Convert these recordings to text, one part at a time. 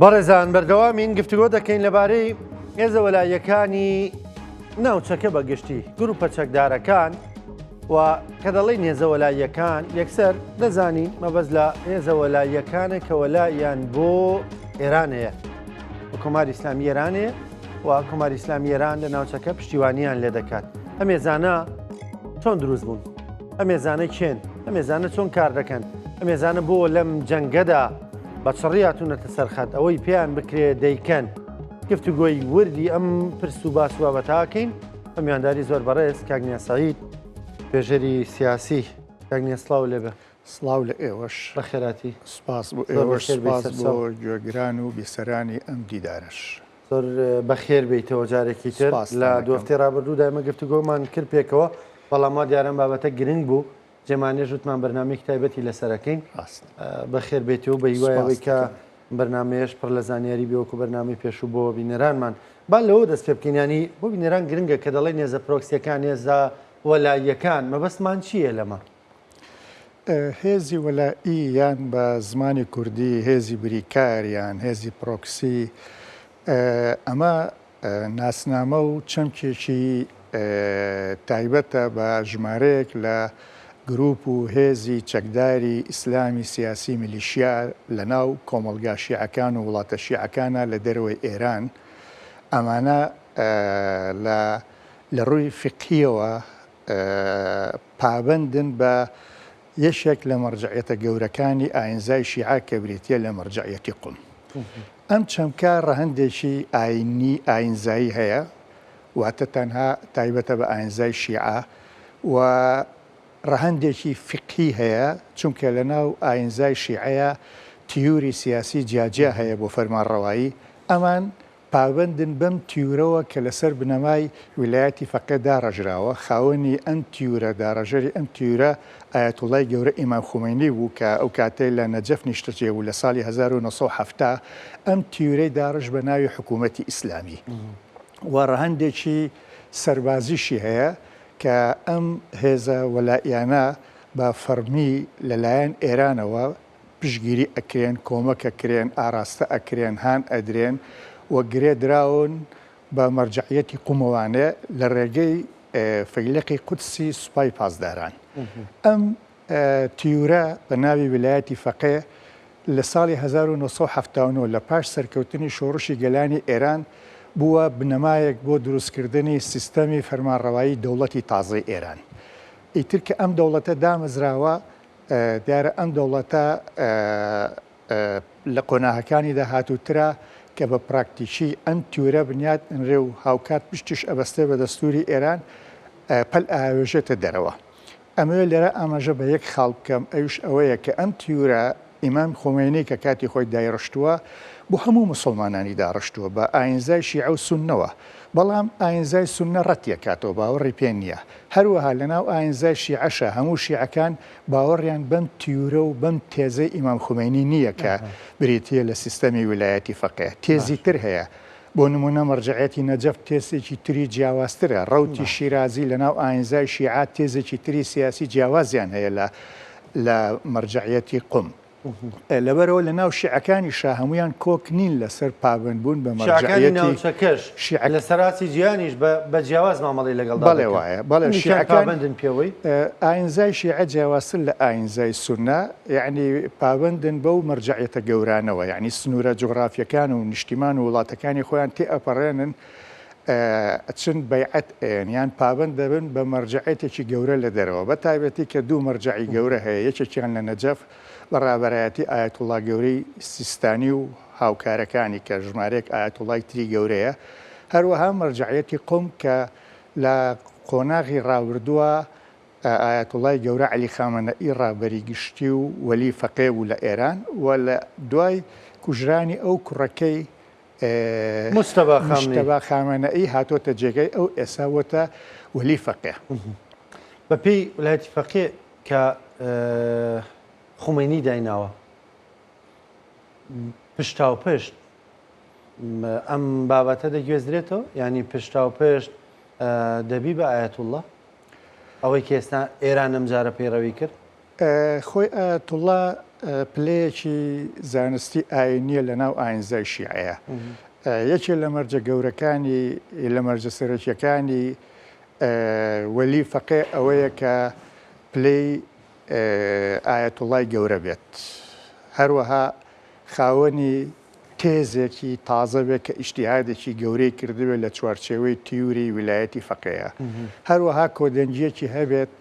بەڕێزان بەردەوامین گفتوگۆ دەکەین لەبارەی هێزە وەلاییەکانی ناوچەکە بە گشتی گروپە چەکدارەکان و کە دەڵێین هێزە وەلاییەکان یەکسەر دەزانین مەبەست لە هێزە وەلاییەکانە کە وەلاییان بۆ ئێران هەیە و کۆماری ئیسلامی ئێرانێ و کۆماری ئیسلامی ئێران لە ناوچەکە پشتیوانیان لێ دەکات. ئەم هێزانە چۆن دروست بوون؟ ئەم هێزانە کێن؟ ئەم هێزانە چۆن کار دەکەن؟ ئەم هێزانە بۆ لەم جەنگەدا بە چڕی هاتوونەتە سەر خەت؟ ئەوەی پێیان بکرێ دەیکەن. گفتوگۆی وردی ئەم پرس و باس و بابەتاکەین بە میوانداری زۆر بەڕێز کاک نیا سەعید توێژەری سیاسی. کاک نیا سڵاو لێبێ. سڵاو لە ئێوەش. بەخێراتی. سپاس بۆ ئێوەش، سپاس بۆ گوێگران و بیسەرانی ئەم دیدارەش. زۆر بەخێر بێیتەوە جارێکی تر. لە دوو هەفتەی ڕابردوودا ئێمە گفتوگۆمان کرد پێکەوە، بەڵام وا دیارە ئەم بابەتە گرنگ بوو، جێمانێش وتمان بەرنامەیەکی تایبەتی لەسەر ئەکەین. بەخێر بێیتەوە بە هیوای ئەوەی کە بەرنامەیەش پڕ لە زانیاری بێ وەکو بەرنامەی پێشوو بۆ بینەرانمان. با لەوە دەست پێ بکەین، یانی بۆ بینەران گرنگە کە دەڵێن هێزە پرۆکسییەکان، هێزە وەلاییەکان، مەبەستمان چییە لەمە؟ هێزی وەلائی یان بە زمانی کوردی هێزی بریکار یان هێزی پرۆکسی ئەمە ناسنامە و چەمکێکی تایبەتە بە ژمارەیەک لە گروپ و هێزی چەکداری ئیسلامی سیاسی میلیشیا لە ناو کۆمەڵگا شیعەکان و وڵاتە شیعەکانە لە دەرەوەی ئێران ئەمانە لە لە ڕووی فیقهیەوە پابەندن بە یەکێک لە مەرجەعیەتە گەورەکانی ئاینزای شیعە کە بریتییە لە مەرجەعیەتی قوم. ئەم چەمکە ڕەهەندێکی ئاینی ئاینزایی هەیە، واتە تەنها تایبەتە بە ئاینزای شیعە و ڕەهەندێکی فیقهی هەیە، چونکە لەناو ئاینزای شیعەیا تیوری سیاسی جیاجیا هەیە بۆ فەرمانڕەوایی، ئەمان پابەندن بەم تیورەوە کە لەسەر بنەمای ویلایەتی فەقێ داڕێژراوە، خاوەنی ئەم تیورە، داڕێژەری ئەم تیورە ئایەتوڵای گەورە ئیمام خومەینی بوو کە ئەو کاتەی لە نەجەف نیشتەجێ بوو لە ساڵی 1970 ئەم تیورەی داڕشت بە ناوی حکوومەتی ئیسلامی و ڕەهەندێکی سەربازیشی هەیە کە ئەم هێزە وەلائیانە بە فەڕمی لەلایەن ئێرانەوە پشتگیری ئەکرێن، کۆمەک ئەکرێن، ئاراستە ئەکرێن، هان ئەدرێن و گرێ دراون بە مەرجەعیەتی قومەوانێ لە ڕێگەی فەیلەقی قودسی سوپای پاسداران. ئەم تیورە بە ناوی ویلایەتی فەقێ لە ساڵی 1979 لە پاش سەرکەوتنی شۆڕشی گەلانی ئێران بووە بنەمایەک بۆ دروستکردنی سیستەمی فەرمانڕەوایی دەوڵەتی تازەی ئێران. ئیتر کە ئەم دەوڵەتە دامەزراوە دیارە ئەم دەوڵەتە لە قۆناغەکانی داهاتووترا کە بە پراکتیکی ئەم تیورە بنیات ئەنرێ و هاوکات پشتیش ئەبەستێ بە دەستووری ئێران پەل ئاوێژێتە دەرەوە. ئەمەوێ لێرە ئاماژە بە یەک خاڵ بکەم ئەویش ئەوەیە کە ئەم تیورە ئیمام خومەینی کە کاتی خۆی دایڕشتووە بۆ هەموو موسڵمانانی داڕشتووە بە ئاینزای شیعە و سوننەوە بەڵام ئاینزای سوننە ڕەتیەکاتەوە باوەڕی پێ نییە هەروەها لەناو ئاینزای شیعەشا هەموو شیعەکان باوەڕیان بەم تیورە و بەم تێزەی ئیمام خومەینی نییە کە بریتییە لە سیستەمی ویلایەتی فەقێ. تێزی تر هەیە. بۆ نموونە مەرجەعیەتی نەجەف تێزێکی تری جیاوازترە. ڕەوتی شیرازی لەناو ئاینزای شیعە تێزێکی تری سیاسی جیاوازیان هەیە لە لە مەرجەعیەتی قوم. لەبەرئەوە لە ناو شیعەکانیشا هەموویان کۆک نین لەسەر پابەندبوون بە شیعەکانی مەرجەعیەتی ناوچەکەش شیعە لە سەراستی جیهانیش بە بە جیاواز مامەڵەی لەگەڵدا بەڵێ دەکەن. وایە بەڵێ هەندێکیان شیعەکان پابەندن پێوەی. ئاینزای شیعە جیاوازتر لە ئاینزای سوننە یەعنی پابەندن بەو مەرجەعیەتە گەورانەوە یەعنی سنوورە جوغرافیەکان و نیشتیمان و وڵاتەکانی خۆیان تێئەپەڕێنن ئەچن بەیعەت ئەیەن یان پابەند دەبن بە مەرجەعێتێکی گەورە لە دەرەوە بە تایبەتی کە دوو مەرجەعی گەورە هەیە یەکێکیان لە نەجەف بە ڕابەرایەتی ئایەتوڵا گەورەی سیستانی و هاوکارەکانی کە ژمارەیەک ئایەتوڵای تری گەورەیە هەروەها مەرجەعیەتی قوم کە لە قۆناغی ڕابردووە ئایەتوڵای گەورە عەلی خامەنەئی ڕابەری گشتی و وەلی فەقێ بوو لە ئێران و لە دوای کوژرانی ئەو کوڕەکەی مجتەبا خامنەیی. مجتەبا خامەنەئی هاتۆتە جێگای ئەو ئێسا بۆتە وەلی فەقێ. بە پێی ولایەتی فەقێ کە خومەینی دایناوە پشتاوپشت ئەم بابەتە دەگوێزرێتەوە یانی پشتاوپشت دەبی بە ئایەتوڵڵا ئەوەی کە ئێستا ئێران ئەم جارە پەیڕەوی کرد؟ خۆی ئایەتوڵڵا. پلەیەکی زانستی ئاینیە لە ناو ئاینزای شیعەیە. یەکێ لە مەرجە گەورەکانی لە مەرجە سەرەکیەکانی وەلی فەقێ ئەوەیە کە پلەی ئایەتوڵای گەورە بێت. هەروەها خاوەنی تێزێکی تازە بێت کە ئیجتیهادێکی گەورەی کردبێت لە چوارچێوەی تیوری ویلایەتی فەقێیە. هەروەها کۆدەنگییەکی هەبێت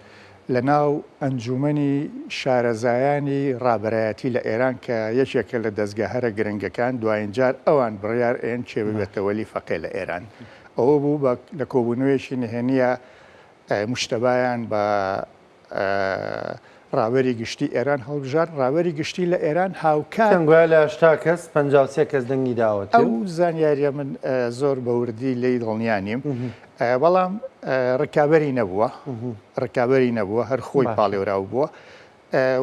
لە ناو ئەنجوومەنی شارەزایانی ڕابەرایەتی لە ئێران کە یەکێکە لە دەزگا هەرە گرنگەکان، دوایین جار ئەوان بڕیار ئەیەن کێ ببێتە وەلی فەقێ لە ئێران. ئەوە بوو بە لە کۆبوونەوەیەکی نهێنییا موجتەبایان بە ڕابەری گشتی ئێران هەڵبژارد، ڕابەری گشتی لە ئێران هاوکات. چەند گوایە لە 80 کەس 53 کەس دەنگی داوەتێ؟ ئەو زانیاریە من زۆر بە وردی لێی دڵنیا نیم، بەڵام ڕکابەری نەبووە، ڕکابەری نەبووە، هەر خۆی پاڵێوراو بووە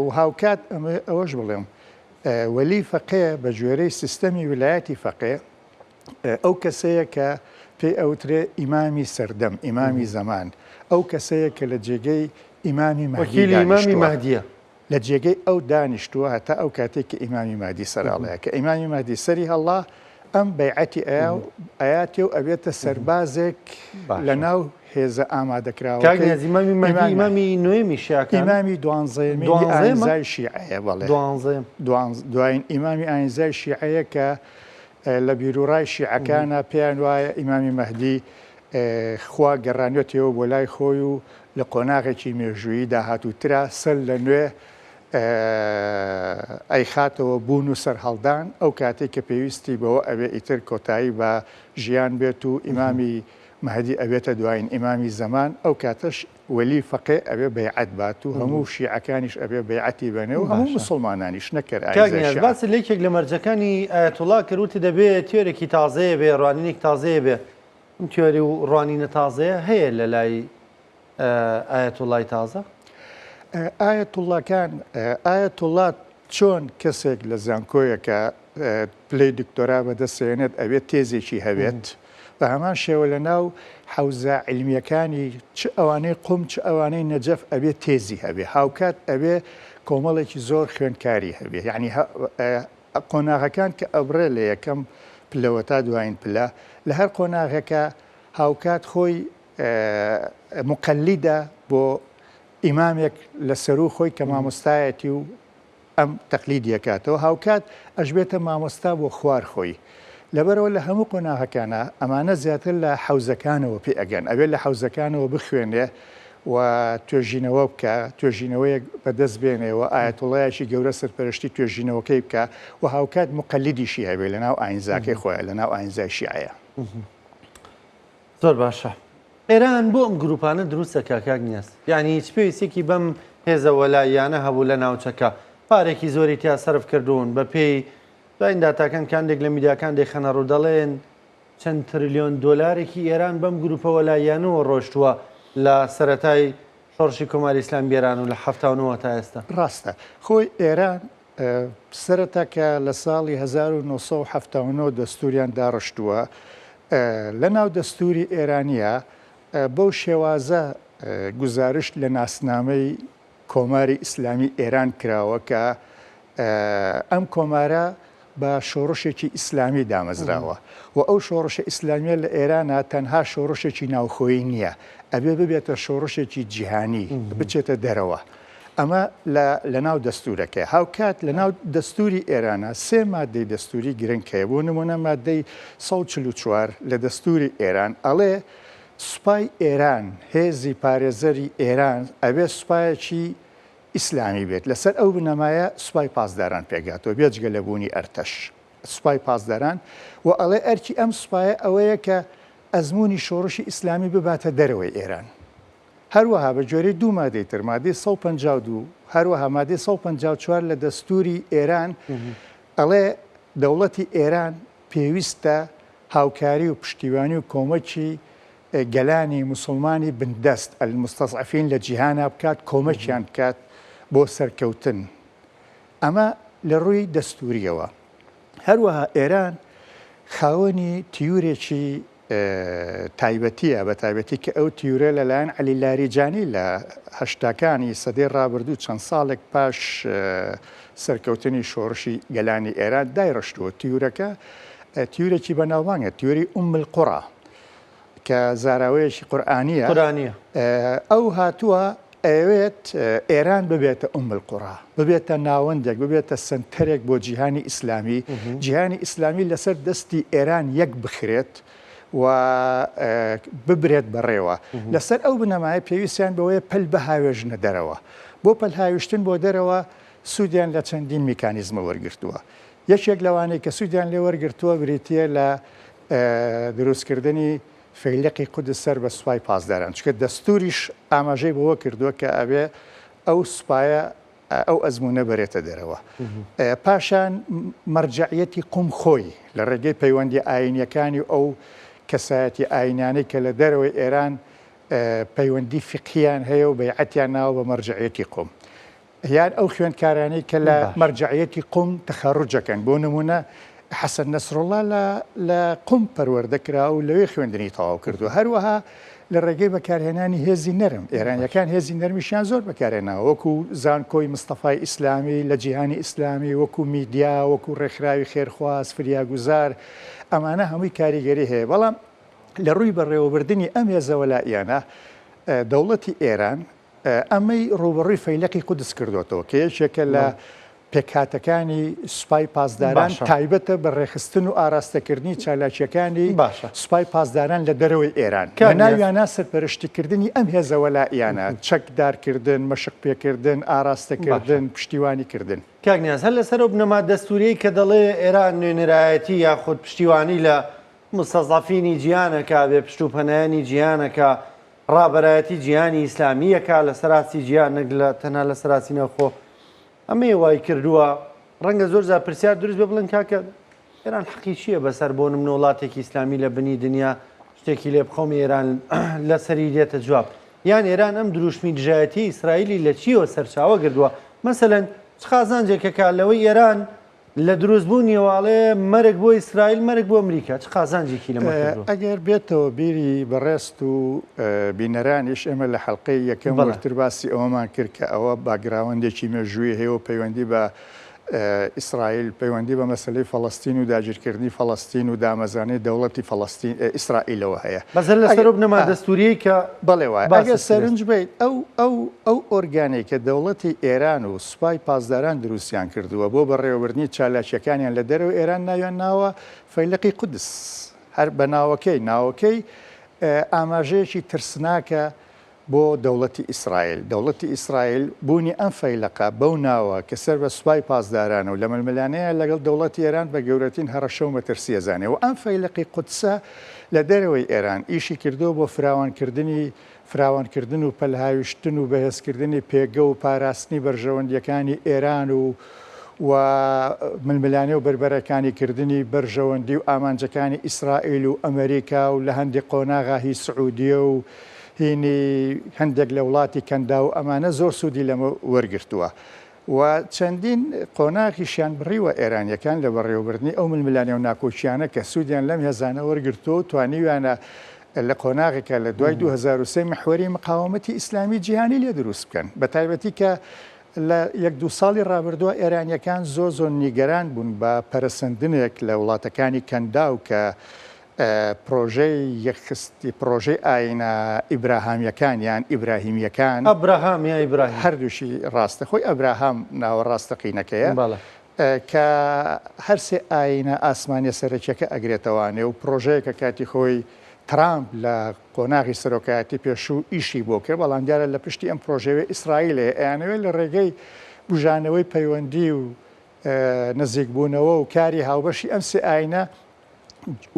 و هاوکات ئەوەش بڵێم وەلی فەقێ بە گوێرەی سیستەمی ویلایەتی فەقێ ئەو کەسەیە کە پێی ئەوترێ ئیمامی سەردەم، ئیمامی زەمان، ئەو کەسەیە کە لە جێگەی ئیمامی مەهدی وەکیلی ئیمامی دانیشتووە. مەهدییە. لە جێگەی ئەو دانیشتووە هەتا ئەو کاتەی کە ئیمامی مەهدی سەرهەڵەیە. کە ئیمامی مەهدی سەری هەڵا، ئەم بەیعەتی ئەیا و ئەیاتێ و ئەبێتە سەربازێک لە باشە. ناو هێزە کاک ئامادەکراوەکەی نیاز ئیمامی مەهدی ئیمامی مەهدی. ئیمامی نۆیەمی شیعەکانە؟ ئیمامی دوانزەیەمینی دوانزەیەمە؟ ئایینزای شیعەیە، بەڵێ. دوانزەیەم. دوایین ئیمامی ئایینزای شیعەیە کە لە بیروڕای شیعەکانا پێیان وایە ئیمامی مەهدی خوا گەڕانیەتەوە بۆ لای خۆی و لە قۆناغێکی مێژوویی داهاتووترا سەر لە نوێ ئەیخاتەوە بوون و سەرهەڵدان ئەو کاتێک کە پێویستی بەوە ئەبێ ئیتر کۆتایی بە ژیان بێت و ئیمامی مەهدی ئەبێتە دوایین ئیمامی زەمان ئەو کاتەش وەلی فەقێ ئەبێ بەیعەت بات و هەموو شیعەکانیش ئەبێ بەیعەتی بەنێ و هەموو باشە. موسڵمانانیش نەک هەر کاک ئایینزای نیاز شیعە. باست لە یەکێک لە مەرجەکانی ئایەتوڵا کرد وتت دەبێ تیۆرێکی تازەیە بێ ڕوانینێکی تازەیە بێ ئەم تیۆری و ڕوانینە تازەیە هەیە لە لای ئایەتوڵای تازە؟ ئایەتوڵاکان ئایەتوڵا چۆن کەسێک لە زانکۆیەکە پلەی دکتۆرا بەدەستێنێت ئەبێت تێزێکی هەبێت، بە هەمان شێوە لە ناو حەوزە عیلمییەکانی چ ئەوانەی قوم چ ئەوانەی نەجەف ئەبێ تێزی هەبێ، هاوکات ئەبێ کۆمەڵێکی زۆر خوێندکاری هەبێ، یانی قۆناغەکان کە ئەبڕێ لە یەکەم پلەوە تا دوایین پلە، لە هەر قۆناغێکا هاوکات خۆی موقەلیدە بۆ ئیمامێک لە سەروو خۆی کە مامۆستایەتی و ئەم تەقلیدی ئەکاتەوە هاوکات ئەشبێتە مامۆستا بۆ خوار خۆی لەبەرئەوە لە هەموو قۆناغەکانا ئەمانە زیاتر لە حەوزەکانەوە پێ ئەگەن ئەبێ لە حەوزەکانەوە بخوێنێ و توێژینەوە بکا توێژینەوەیەک بەدەست بێنێ و ئایەتوڵایەکی گەورە سەرپەرشتی توێژینەوەکەی بکا و هاوکات موقەلیدیشی هەبێ لەناو ئاینزاکەی خۆیا لەناو ئاینزای شیعەیا. زۆر باشە ئێران بۆ ئەم گروپانە دروست دەکا کاک نیاز؟ یانی چ پێویستیەکی بەم هێزە وەلاییانە هەبوو لە ناوچەکە؟ پارێکی زۆری تیا سەرف کردوون بە پێی دوایین داتاکان کە هەندێک لە میدیاکان دەیخەنە ڕوو دەڵێن چەند ترلیۆن دۆلارێکی ئێران بەم گروپە وەلاییانەوە ڕۆشتووە لە سەرەتای شۆڕشی کۆماری ئیسلامی ئێران و لە 79 تا ئێستا. ڕاستە خۆی ئێران سەرەتا کە لە ساڵی 1979 دەستوریان داڕشتووە، لە ناو دەستوری ئێرانییە بەو شێوازە گوزارشت لە ناسنامەی کۆماری ئیسلامی ئێران کراوە کە ئەم کۆمارە بە شۆڕشێکی ئیسلامی دامەزراوە و ئەو شۆڕشە ئیسلامیە لە ئێرانە تەنها شۆڕشێکی ناوخۆیی نییە، ئەبێ ببێتە شۆڕشێکی جیهانی، بچێتە دەرەوە. ئەمە لە لەناو دەستوورەکەیە. هاوکات لەناو دەستووری ئێرانە سێ مادەی دەستووری گرنگ هەیە، بۆ نموونە مادەی 144 لە دەستووری ئێران ئەڵێ سوپای ئێران، هێزی پارێزەری ئێران ئەبێ سوپایەکی ئیسلامی بێت، لەسەر ئەو بنەمایە سوپای پاسداران پێکهاتووە بێجگە لە بوونی ئەرتەش سوپای پاسداران و ئەڵێ ئەرکی ئەم سوپایە ئەوەیە کە ئەزموونی شۆڕشی ئیسلامی بباتە دەرەوەی ئێران. هەروەها بە گوێرەی دوو مادەی تر، مادەی 152 هەروەها مادەی 154 لە دەستووری ئێران ئەڵێ دەوڵەتی ئێران پێویستە هاوکاری و پشتیوانی و کۆمەکی گەلانی موسڵمانی بندەست، المستضعفین، لە جیهانا بکات، کۆمەکیان بکات بۆ سەرکەوتن. ئەمە لە ڕووی دەستوورییەوە. هەروەها ئێران خاوەنی تیورێکی. تایبەتییە، بە تایبەتی کە ئەو تیورە لەلایەن عەلی لاریجانی لە هەشتاکانی سەدەی ڕابردوو چەند ساڵێک پاش سەرکەوتنی شۆڕشی گەلانی ئێران دایڕشتووە. تیورەکە تیورێکی بەناوبانگە، تیوری ئوم القرا کە زاراوەیەکی قورئانییە. قورئانییە. ئەو هاتووە ئەیەوێت ئێران ببێتە ئوم القرا، ببێتە ناوەندێک، ببێتە سەنتەرێک بۆ جیهانی ئیسلامی، جیهانی ئیسلامی لەسەر دەستی ئێران یەک بخرێت و ببرێت بەڕێوە. لەسەر ئەو بنەمایە پێویستیان بەوەیە پەل بهاوێژنە دەرەوە. بۆ پەلهاویشتن بۆ دەرەوە سوودیان لە چەندین میکانیزمە وەرگرتووە. یەکێک لەوانەی کە سوودیان لێ وەرگرتووە بریتییە لە دروستکردنی فەیلەقی قودس سەر بە سوپای پاسداران، چونکە دەستوریش ئاماژەی بەوە کردووە کە ئەبێ ئەو سوپایە ئەو ئەزموونە بەرێتە دەرەوە. پاشان مەرجەعیەتی قوم خۆی لە ڕێگەی پەیوەندیە ئایینیەکانی و ئەو کەسایەتی ئایینانەی کە لە دەرەوەی ئێران پەیوەندی فیقهیان هەیە و بەیعەتیان ناوە بە مەرجەعیەتی قوم، یان ئەو خوێندکارانەی کە لە مەرجەعیەتی قوم تەخەروج ئەکەن، بۆ نموونە حەسەن نەسروڵڵا لە لە قوم پەروەردە کرا و لەوێ خوێندنی تەواو کردووە. هەروەها لە ڕێگەی بەکارهێنانی هێزی نەرم، ئێرانییەکان هێزی نەرمیشیان زۆر بەکارهێناوە، وەکو زانکۆی مستەفای ئیسلامی لە جیهانی ئیسلامی، وەکو میدیا، وەکو ڕێکخراوی خێرخواز، فریاگوزار، ئەمانە هەمووی کاریگەری هەیە. بەڵام لە ڕووی بەڕێوەبردنی ئەم هێزە وەلائیانە، دەوڵەتی ئێران ئەمەی ڕووبەڕووی فەیلەقی قودس کردۆتەوە کە یەکێکە لە پێکهاتەکانی سوپای پاسداران تایبەتە بە ڕێکخستن و ئاراستەکردنی چالاکییەکانی سوپای پاسداران لە دەرەوەی ئێران، لە ناویانا سەرپەرشتیکردنی ئەم هێزە وەلائیانە، چەکدارکردن، مەشقپێکردن، ئاراستەکردن، پشتیوانیکردن. کاک نیاز، هەر لەسەر ئەو بنەما دەستووریەی کە دەڵێ ئێران نوێنەرایەتی یاخود پشتیوانی لە موستەزعەفینی جیهان ئەکا، بێ پشت و پەنایانی جیهان ئەکا، ڕابەرایەتی جیهانی ئیسلامی ئەکا لەسەر ئاستی جیهان نەک لە تەنها لەسەر ئاستی ناوخۆ، ئەمەیە وای کردووە ڕەنگە زۆر جار پرسیار دروست بێ بڵێن کاکە ئێران حەقی چییە بەسەر بۆ نمونە وڵاتێکی ئیسلامی لە بنی دنیا شتێکی لێ بقەومێ ئێران لەسەری دێتە جواب یان ئێران ئەم دروشمی دژایەتی ئیسرائیلی لە چیەوە سەرچاوە گردووە مەسەلەن چ قازانجێکەکە لەوەی ئێران لە دروست بوونیەوە ئەڵێ مەرگ بۆ ئیسرائیل مەرگ بۆ ئەمریکا چ قازانجێکی لەمە کردووە؟ ئەگەر بێتەوە بیری بەڕێزت و بینەرانیش ئێمە لە حەلقەی یەکەم وردتر باسی ئەوەمان کرد کە ئەوە background ێکی مێژوویی هەیە و پەیوەندی بە ئیسرائیل پەیوەندی بە مەسەلەی فەڵەستین و داگیرکردنی فەڵەستین و دامەزرانی دەوڵەتی فەڵەستین ئیسرائیلەوە هەیە. بەس هەر لەسەر ئەو بنەما دەستووریەی کە بەڵێ وایە. ئەگەر سەرنج بەیت ئەو ئەو ئەو ئۆرگانەی کە دەوڵەتی ئێران و سوپای پاسداران دروستیان کردووە بۆ بەڕێوەبردنی چالاکییەکانیان لە دەرەوەی ئێران ناویان ناوە فەیلەقی قودس. هەر بە ناوەکەی، ناوەکەی ئاماژەیەکی ترسناکە بۆ دەوڵەتی ئیسرائیل. دەوڵەتی ئیسرائیل بوونی ئەم فەیلەقە بەو ناوە کە سەر بە سوپای پاسدارانە و لە ململانێیە لەگەڵ دەوڵەتی ئێران بە گەورەترین هەڕەشە و مەترسی ئەزانێ و ئەم فەیلەقی قودسە لە دەرەوەی ئێران ئیشی کردووە بۆ فراوانکردنی فراوانکردن و پەلهاویشتن و بەهێزکردنی پێگە و پاراستنی بەرژەوەندییەکانی ئێران و و ململانێ و بەربەرەکانی کردنی بەرژەوەندی و ئامانجەکانی ئیسرائیل و ئەمەریکا و لە هەندێک قۆناغا هی سعودیە و هینی هەندێک لە وڵاتی کەنداو و ئەمانە زۆر سوودی لەمە وەرگرتووە و چەندین قۆناغیشیان بڕیوە ئێرانیەکان لە بەڕێوەبردنی ئەو ململانێ و ناکۆکیانە کە سوودیان لەم هێزانە وەرگرتووە و توانیویانە لە قۆناغێکا لە دوای 2003 محوەری مقاومەتی ئیسلامی جیهانی لێ دروست بکەن بە تایبەتی کە لە یەک دوو ساڵی ڕابردووە ئێرانیەکان زۆر زۆر نیگەران بوون بە پەرەسەندنێک لە وڵاتەکانی کەنداو کە پرۆژەی یەکخستی پرۆژەی ئاینە ئیبراهامیەکان یان ئیبراهیمیەکان ئەبراهام یا ئیبراهیم هەردووشی ڕاستە خۆی ئەبراهام ناوە ڕاستەقینەکەیە کە هەرسێ ئاینە ئاسمانیە سەرەکیەکە ئەگرێتەوانێ و پرۆژەیەکە کاتی خۆی ترامپ لە قۆناغی سەرۆکایەتی پێشوو ئیشی بۆ کرد بەڵام دیارە لە پشتی ئەم پرۆژەیە ئیسرائیل هەیە ئەیانەوێت لە ڕێگەی بوژانەوەی پەیوەندی و نزیکبوونەوە و کاری هاوبەشی ئەم سێ ئاینە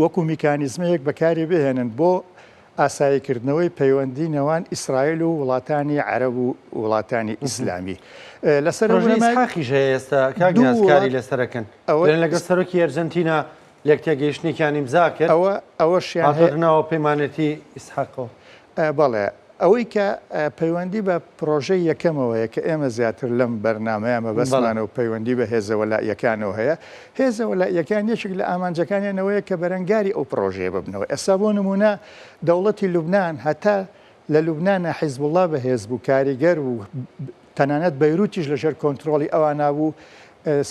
وەکو میکانیزمەیەک بەکاری بهێنن بۆ ئاساییکردنەوەی پەیوەندی نێوان ئیسرائیل و وڵاتانی عەرەب و وڵاتانی ئیسلامی. لەسەر ئەو پرۆژەی بنەمای ئیسحاقیش هەیە ئێستا کاک دوو نیاز کاری وڵات لەسەر ئەکەن. ئەوە دەڵێن لەگەڵ سەرۆکی ئەرجەنتینا لێکتێگەیشتنێکیان ئیمزا کرد. ئەوە ئەوەشیان هەیە. هاتۆتە ناوە پەیمانێتی ئیسحاقەوە. بەڵێ. ئەوەی کە پەیوەندی بە پرۆژەی یەکەمەوەیە کە ئێمە زیاتر لەم بەرنامەیە مەبەستمانە و پەیوەندی بە هێزە وەلائیەکانەوە هەیە، هێزە وەلائیەکان یەکێک لە ئامانجەکانیان ئەوەیە کە بەرەنگاری ئەو پرۆژەیە ببنەوە. ئێستا بۆ نموونە دەوڵەتی لوبنان هەتا لە لوبنانا حیزبوڵڵا بەهێز بوو، کاریگەر بوو، تەنانەت بەیروتیش لەژێر کۆنترۆڵی ئەوانا بوو،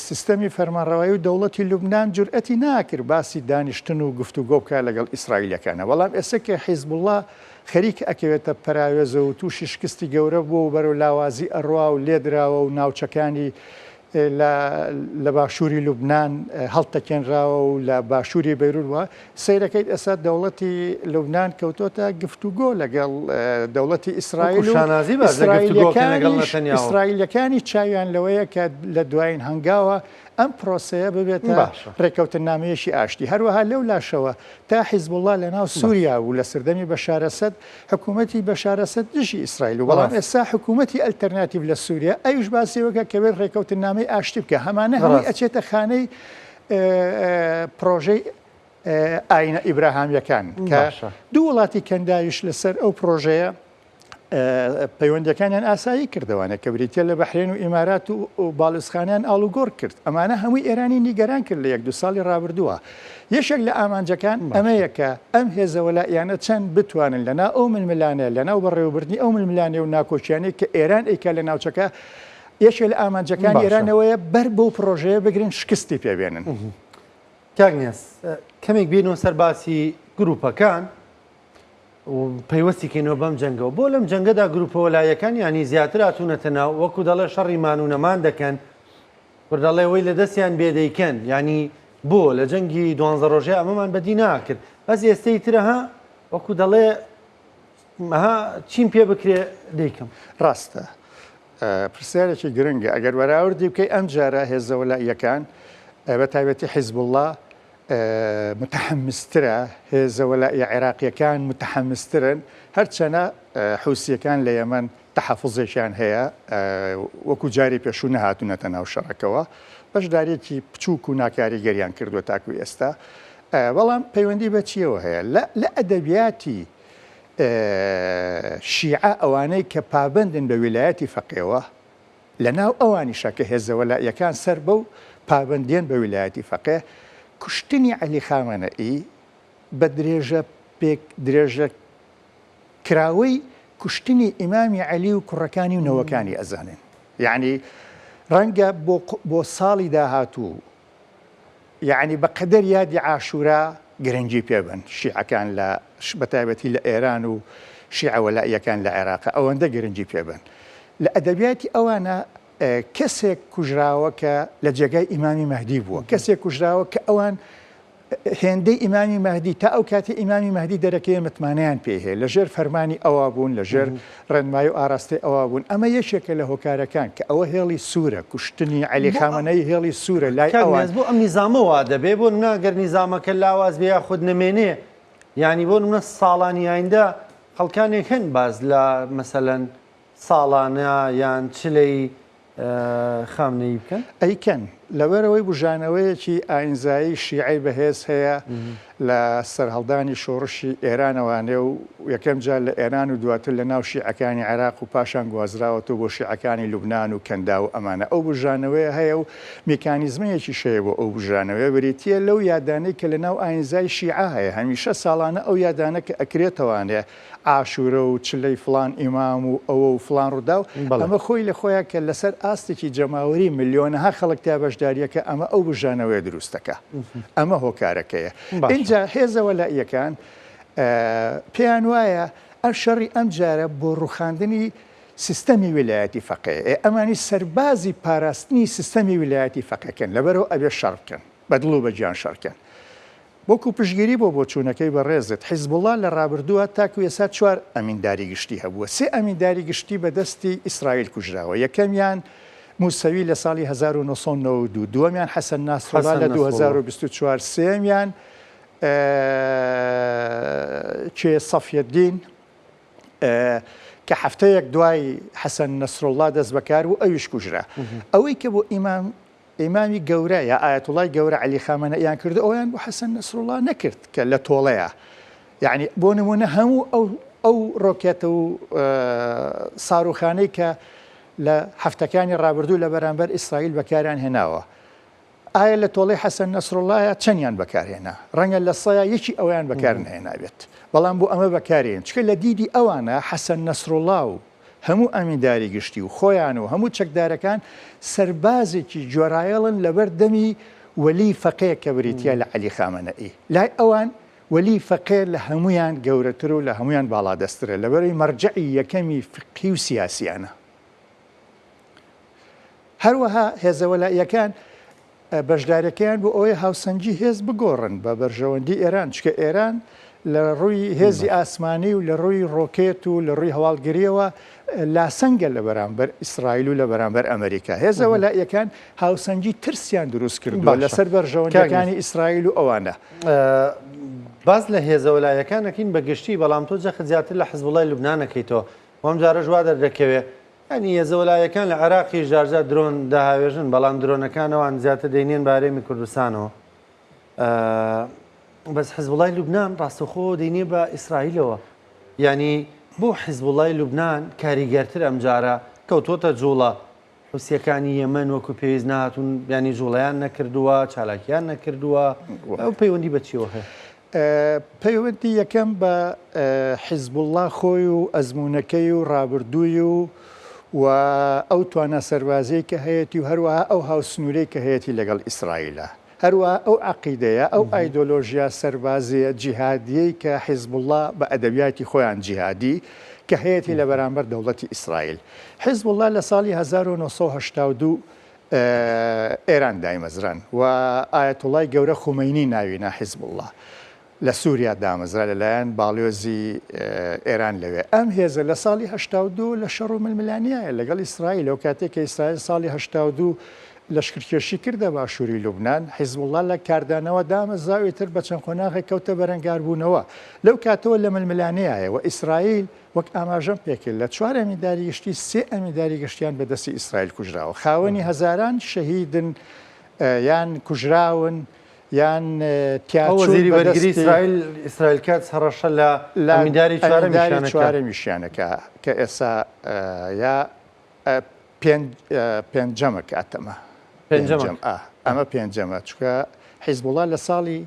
سیستەمی فەرمانڕەوایی و دەوڵەتی لوبنان جورئەتی ناکرد باسی دانیشتن و گفتوگۆ بکات لەگەڵ ئیسرائیلەکانا، بەڵام ئێستا کە حیزبوڵڵا خەریکە ئەکەوێتە پەراوێزەوە و تووشی شکستی گەورە بووە و بەرەو لاوازی ئەڕوا و لێدراوە و ناوچەکانی لە لە باشووری لوبنان هەڵتەکێنراوە و لە باشووری بەیروت وە سەیرەکەیت ئێستا دەوڵەتی لوبنان کەوتۆتە گفتوگۆ لەگەڵ دەوڵەتی ئیسرائیل و شانازی باس لە گفتوگۆکردن لەگەڵ نەتەنیاهۆ. ئیسرائیلەکانی چاویان لەوەیە کە لە دوایین هەنگاوە ئەم پرۆسەیە ببێتە ڕێککەوتننامەیەکی ئاشتی. هەروەها لەو لاشەوە تا حیزبوڵڵا لەناو سووریا بوو لە سەردەمی بەشار ئەسەد، حکوومەتی بەشار ئەسەد دژی ئیسرائیل بوو، بەڵام ئێستا حکوومەتی ئەلتەرناتیڤ لە سووریا ئەویش باسی ئەوە کە بێت ڕێککەوتننامەی ئاشتی بکا. هەمانە هەمووی ئەچێتە خانەی پرۆژەی ئاینە ئیبراهامییەکان کە دوو وڵاتی کەنداویش لەسەر ئەو پرۆژەیە پەیوەندیەکانیان ئاسایی کردەوانە کە بریتە لە بەحرێن و ئیمارات و باڵیۆزخانەیان ئاڵوگۆڕ کرد ئەمانە هەمووی ئێرانی نیگەران کرد لە یەک دو ساڵی ڕابردووە یەکێک لە ئامانجەکان ئەمەیە کە ئەم هێزە وەلائیانە چەند بتوانن لەنا ئەو ململانێ لەناو بەڕێوەبردنی ئەو ململانێ و ناکۆکیانەی کە ئێران ئەیکا لە ناوچەکە یەکێ لە ئامانجەکانی ئێرانەوەیە بەر بەو پرۆژەیە بگرن شکستی پێبێنن. کاک نیاز کەمێک بێینەوە سەر باسی گروپەکان و پەیوەستی کەینەوە بەم جەنگەوە بۆ لەم جەنگەدا گروپە وەلایەکان ینی زیاتر هاتوونەتە ناو وەکو دەڵێ شەڕی مان و نەمان دەکەن کورد دەڵێ وەی لە دەستیان بێ دەیکەن ینی بۆ لە جەنگی دوانزە ڕۆژێ ئەمەمان بەدی ناکرد بەس ئێستەی ترە ها وەکو دەڵێ ها چیم پێ بکرێ دەیکەم. ڕاستە. پرسیارێکی گرنگە. ئەگەر بەراوردی بکەی ئەم جارە هێزە وەلائیەکان بە تایبەتی حیزبوڵڵا متحمسترە، هێزە وەلائیە عێراقیەکان متحمسترن، هەرچەنە حوسیەکان لە یەمەن تەحەفوزێکیان هەیە وەکو جاری پێشوو نەهاتوونەتە ناو شەڕەکەوە، بەشداریەکی بچووک و ناکاریگەریان کردووە تاکو ئێستا، بەڵام پەیوەندی بە چیەوە هەیە؟ لە ئەدەبیاتی شیعە ئەوانەی کە پابەندن بە ویلایەتی فەقێوە، لە ناو ئەوانیشا کە هێزە وەلائیەکان سەر بەو پابەندیەن بە ویلایەتی فەقێ، کوشتنی عەلی خامەنەئی بە درێژە پێک درێژە کراوەی کوشتنی ئیمامی عەلی و کوڕەکانی و نەوەکانی ئەزانن. یەعنی ڕەنگە بۆ بۆ ساڵی داهاتوو یەعنی بە قەدەر یادی عاشورا گرنگی پێ بەن شیعەکان لە بە تایبەتی لە ئێران و شیعە وەلائیەکان لە عێراق ئەوەندە گرنگی پێ بەن لە ئەدەبیاتی ئەوانە کەسێک کوژراوە کە لە جێگای ئیمامی مەهدی بووە کەسێک کوژراوە کە ئەوان هێندەی ئیمامی مەهدی تا ئەو کاتی ئیمامی مەهدی دەرەکەیە متمانەیان پێی هەیە لە ژێر فەرمانی ئەوا بوون لە ژێر ڕێنمایی و ئاراستەی ئەوا بوون ئەمە یەکێکە لە هۆکارەکان کە ئەوە هێڵی سوورە کوشتنی عەلی خامەنەیی هێڵی سوورە لای کاک ئەوان. نیاز بۆ ئەم نیزامە وا دەبێ بۆ نمونە گەر نیزامەکە لاواز بێ یاخود نەمێنێ یانی بۆ نمونە ساڵانی ئایندە خەڵکانێک هەن باس لە مەسەلەن ساڵانە یان چلەی خامنەیی بکەن؟ ئەیکەن، لەبەرئەوەی بوژانەوەیەکی ئاینزایی شیعەی بەهێز هەیە لە سەرهەڵدانی شۆڕشی ئێرانەوانێ و یەکەم جار لە ئێران و دواتر لە ناو شیعەکانی عێراق و پاشان گوازراوەتەوە بۆ شیعەکانی لوبنان و کەنداو و ئەمانە ئەو بوژانەوەیە هەیە و میکانیزمەیەکیش هەیە بۆ ئەو بوژانەوەیە بریتییە لەو یادانەی کە لە ناو ئاینزای شیعە هەیە هەمیشە ساڵانە ئەو یادانە کە ئەکرێتەوانێ عاشورە و چلەی فڵان ئیمام و ئەوە و فڵان ڕووداو، ئەمە خۆی لە خۆیا کە لەسەر ئاستێکی جەماوەری ملیۆنەها خەڵک تیا بەشداریەکە ئەمە ئەو بژانەوەیە دروست دەکا. ئەمە هۆکارەکەیە. ئینجا هێزە وەلائیەکان پێیان وایە ئەم شەڕی ئەم جارە بۆ ڕووخاندنی سیستەمی ویلایەتی فەقێیە. ئێ ئەمانی سەربازی پاراستنی سیستەمی ویلایەتی فەقێکەن لەبەرئەوە ئەبێ شەڕ بکەن. بە دڵ و بە گیان شەڕ کەن. وەکو پشتگیری بۆ بۆچوونەکەی بەڕێزت، حیزبوڵڵا لە ڕابردووە تاکو ئێستا چوار ئەمینداری گشتی هەبووە، سێ ئەمینداری گشتی بە دەستی ئیسرائیل کوژراوە، یەکەمیان موسەوی لە ساڵی 1992، دووەمیان حەسەن ناسروڵا لە 2024، سێیەمیان کێ سەفیەدین کە هەفتەیەک دوای حەسەن نەسروڵڵا دەستبەکار بوو ئەویش کوژرا. ئەوەی کە بۆ ئیمام ئیمامی گەورە یا ئایەتوڵای گەورە عەلی خامەنەئیان کردو ئەویان بۆ حەسەن نەسروڵا نەکرد کە لە تۆڵەیە یعنی بۆ نمونە هەموو ئەو ئەو ڕۆکێت و ساروخانەی کە لە هەفتەکانی ڕابردوو لە بەرامبەر ئیسرائیل بەکاریان هێناوە، ئایا لە تۆڵەی حەسەن نەسروڵڵایە چەندیان بەکارهێنا؟ ڕەنگە لە سەیا یەکی ئەویان بەکار نەهێنابێت، بەڵام بۆ ئەمە بەکارێن، چونکە لە دیدی ئەوانە حەسەن نەسروڵڵا و هەموو ئەمینداری گشتی و خۆیان و هەموو چەکدارەکان سەربازێکی گوێڕایەڵن لەبەر دەمی وەلی فەقێ کە بریتییە لە عەلی خامەنەئی. لای ئەوان وەلی فەقێ لە هەموویان گەورەتر و لە هەموویان باڵادەستترە، لەبەرئەوەی مەرجەعی یەکەمی فیقهی و سیاسییانە. هەروەها هێزە وەلائیەکان بەشداریەکەیان بۆ ئەوەیە هاوسەنگی هێز بگۆڕن بە بەرژەوەندی ئێران، چونکە ئێران لە ڕووی هێزی ئاسمانی و لە ڕووی ڕۆکێت و لە ڕووی هەواڵگریەوە لاسەنگە لە بەرامبەر ئیسرائیل و لە بەرامبەر ئەمریکا. هێزە وەلائیەکان هاوسەنگی ترسیان دروست کردووە لەسەر بەرژەوەندیەکانی ئیسرائیل و ئەوانە. باس لە هێزە وەلائیەکان ئەکەین بە گشتی، بەڵام تۆ جەخت زیاتر لە حزبوڵای لوبنان ئەکەیتەوە و ئەمجارەش وا دەردەکەوێ یانی هێزە وەلایەکان لە عێراقیش جارجار درۆن دەهاوێژن، بەڵام درۆنەکان ئەوان زیاتر دەینێن بە هەرێمی کوردستانەوە. بەس حزبوڵای لوبنان ڕاستەوخۆ دەینێ بە ئیسرائیلەوە. یانی بۆ حزبوڵای لوبنان کاریگەرتر ئەمجارە کەوتۆتە جوڵە. حوسیەکانی یەمەن وەکو پێویست نەهاتوون، یانی جوڵەیان نەکردووە، چالاکیان نەکردووە. ئەو پەیوەندی بە چیەوە هەیە؟ پەیوەندی یەکەم بە حیزبوڵڵا خۆی و ئەزموونەکەی و ڕابردووی و و ئەو توانا سەربازیەی کە هەیەتی و هەروەها ئەو هاوسنوورەی کە هەیەتی لەگەڵ ئیسرائیلە. هەروەها ئەو عەقیدەیە، ئەو ئایدۆلۆژیا سەربازییە جیهادییەی کە حیزبوڵڵا بە ئەدەبیاتی خۆیان جیهادی کە هەیەتی لە بەرامبەر دەوڵەتی ئیسرائیل. حیزبوڵڵا لە ساڵی 1982 ئێران دایمەزران و ئایەتوڵای گەورە خومەینی ناوی نا حیزبوڵڵا لە سووریا دامەزرا لەلایەن باڵیۆزی ئێران لەوێ. ئەم هێزە لە ساڵی 82 لە شەڕ و ململانیایە لەگەڵ ئیسرائیل، ئەو کاتێک کە ئیسرائیل ساڵی 82 لەشکرکێشی کردە باشووری لوبنان، حیزبوڵڵا لە کاردانەوە دامەزرا و ئیتر بە چەند قۆناغێک کەوتە بەرەنگاربوونەوە. لەو کاتەوە لە ململانێیایە و ئیسرائیل وەک ئاماژەم پێکرد لە چوار ئەمینداری گشتی سێ ئەمینداری گشتیان بە دەستی ئیسرائیل کوژراوە خاوەنی هەزاران شەهیدن یان کوژراون یان تیاچوون وەزیری بەرگری ئیسرائیل ئیسرائیل کاتس هەڕەشە لە ئەمینداری چوارەمیشیانەکە کە ئێستا یا پێنجەمە کاتەمە پێنجەم ئەمە پێنجەمە چکە حیزبوڵا لە ساڵی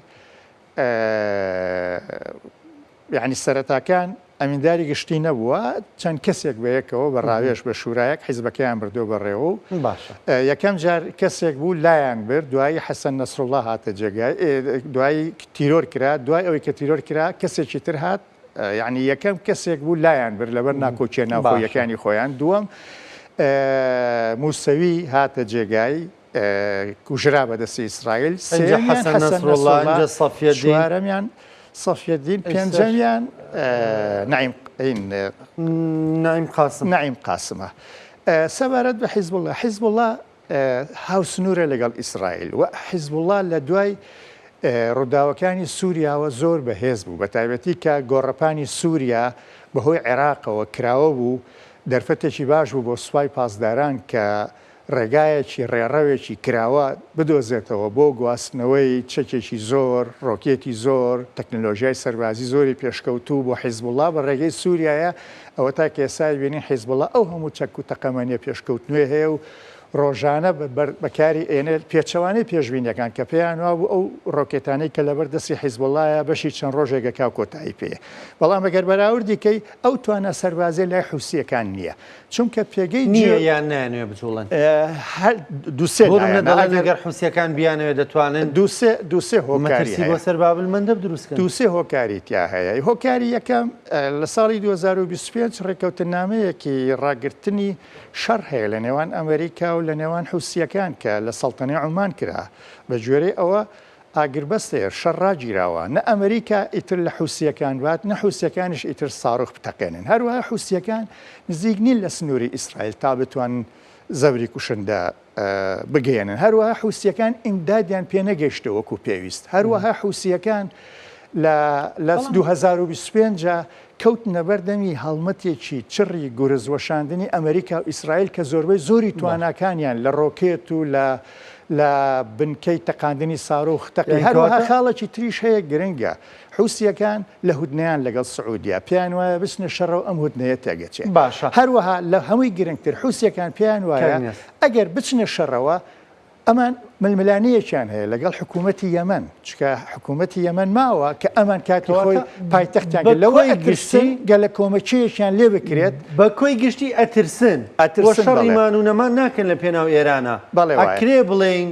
یانی سەرەتاکان ئەمینداری گشتی نەبووە، چەند کەسێک بەیەکەوە بە ڕاوێژ بە شورایەک حیزبەکەیان بردووە بەڕێوە و باشە. یەکەم جار کەسێک بوو لایان برد، دوایی حەسەن نەسروڵڵا هاتە جێگای، دوایی تیرۆر کرا، دوای ئەوەی کە تیرۆر کرا کەسێکی تر هات، یانی یەکەم کەسێک بوو لایان برد لەبەر ناکۆکیە باشە. ناوخۆییەکانی خۆیان، دووەم موسەوی هاتە جێگای، کوژرا بە دەستی ئیسرائیل، ئینجا سێیەمیان حەسەن حەسەن نەسروڵڵا، نەسروڵڵا، ئینجا سەفیەدین، چوارەمیان سەفیەدین، ئێستاش پێنجەمیان نەعیم نەعیم قاسم. نەعیم قاسمە. سەبارەت بە حیزبوڵڵا، حیزبوڵڵا هاوسنوورە لەگەڵ ئیسرائیل و حیزبوڵڵا لە دوای ڕووداوەکانی سووریاوە زۆر بەهێز بوو، بەتایبەتی کە گۆڕەپانی سووریا بەهۆی عێراقەوە کراوە بوو، دەرفەتێکی باش بوو بۆ سوپای پاسداران کە ڕێگایەکی ڕێڕەوێکی کراوە بدۆزێتەوە بۆ گواستنەوەی چەکێکی زۆر، ڕۆکێتی زۆر، تەکنەلۆژیای سەربازی زۆری پێشکەوتوو بۆ حیزبوڵڵا بە ڕێگەی سووریایە، ئەوەتا کە ئێستا ئەیبینین حیزبوڵڵا ئەو هەموو چەک و تەقەمەنیە پێشکەوتنوێ هەیە و ڕۆژانە بەکاری ئێنێت، پێچەوانەی پێشبینیەکان کە پێیان وابوو ئەو ڕۆکێتانەی کە لەبەر دەستی حیزبوڵڵایە بەشی چەند ڕۆژێک ئەکا و کۆتایی پێیە. بەڵام ئەگەر بەراوردی کەی ئەو توانا سەربازیە لای حوسییەکان نییە. چونکە پێگەی نییە یان نایانەوێ بجوڵێن؟ هەر دوو سێ بۆ نمونە دەڵێن ئەگەر حوسییەکان بیانەوێ دەتوانن دوو سێ هۆکاری مەترسی بۆ سەر بابلمەندەب دروست کەن. دوو سێ هۆکاری تیا هەیە. هۆکاری یەکەم لە ساڵی 2025 ڕێککەوتننامەیەکی ڕاگرتنی شەڕ هەیە لە نێوان ئەمریکا و لە نێوان حوسییەکان کە لە سەڵتەنەی عومان کرا. بە گوێرەی ئەوە ئاگربەست هەیە، شەڕ ڕاگیراوە، نە ئەمریکا ئیتر لە حوسییەکان بات، نە حوسییەکانیش ئیتر ساروخ بتەقێنن. هەروەها حوسییەکان نزیک نین لە سنووری ئیسرائیل تا بتوانن زەبری کوشندە بگەیەنن. هەروەها حوسییەکان ئیمدادیان پێ نەگەیشتووە وەکو پێویست. هەروەها حوسییەکان لە لە 2025 کەوتنە بەر دەمی هەڵمەتێکی چڕی گورز وەشاندنی ئەمریکا و ئیسرائیل کە زۆربەی زۆری تواناکانیان لە ڕۆکێت و لە. لە بنکەی تەقاندنی ساروخ تەقی. هەروەها خاڵێکی تریش هەیە گرنگە، حوسییەکان لە هودنەیان لەگەڵ سعودیە، پێیان وایە بچنە شەڕەوە ئەم هودنەیە تێگەچێ. باشە. هەروەها لە هەمووی گرنگتر حوسییەکان پێیان وایە ئەگەر بچنە شەڕەوە ئەمان ململانێیەکیان هەیە لەگەڵ حکوومەتی یەمەن، چونکە حکوومەتی یەمەن ماوە کە ئەمان کاتی خۆی پایتەختیان کرد، لەوە ئەترسن گەلەکۆمەکێیەکیان لێ بکرێت. بە کۆی گشتی ئەترسن و شەڕی مان و نەمان ناکەن لە پێناو ئێرانا. ئەکرێ بڵێین